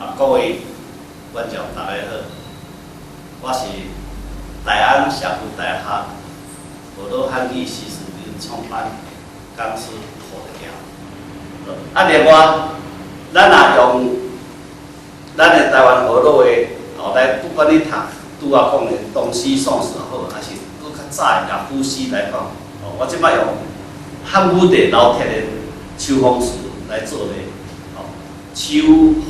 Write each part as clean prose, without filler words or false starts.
啊，各位觀眾大家好，我是大安社區大學河洛漢語師資創辦講師胡德橋。啊，另外，咱若用咱的台灣河洛話，哦，來不管你讀拄仔講的唐詩宋詞也好，還是閣較早的樂府詩來講，哦，我這擺用漢武帝劉徹的《秋風詞》來做例，哦，秋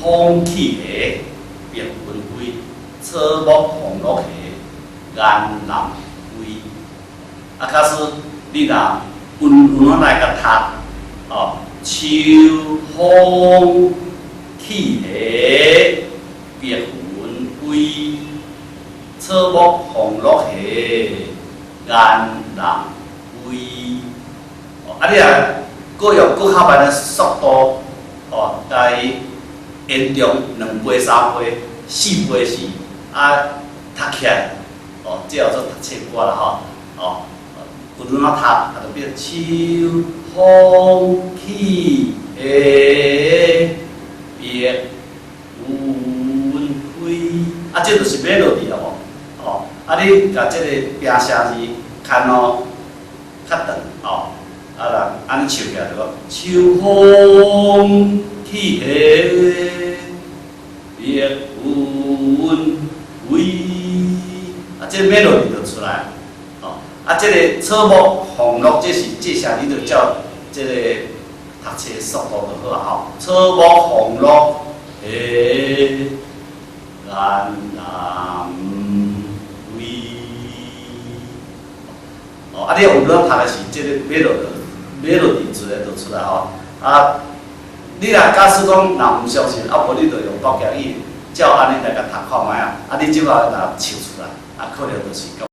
風起兮，白雲飛，草木黃落兮，雁南歸。啊，假使你若穩穩來共讀，哦，秋風起兮，白雲歸，草木黃落兮，雁南歸。哦，啊，你若閣用閣較慢的速度，哦，共伊延長2倍、3倍、4倍時，啊，讀起來，哦，這叫做讀冊歌啦吼，哦，有陣仔讀，啊，就變秋風起兮，白雲飛，啊，這就是 melody 了無？哦，啊，你共這个平聲字牽哦較長，哦，啊，人按呢唱起來就講秋風起兮，白雲飛，啊，這 melody 就出來，哦，啊，這个草木黃落，這是這聲你就照這个讀冊速度就好啊吼。草木黃落兮，雁南歸。哦，啊，你有咧讀的是這个 melody，melody 出來就出來吼。啊，你若假使講若毋相信，啊無你就用北京語照按呢來共讀看覓啊。啊，你這擺若唱出來，啊，可能就是。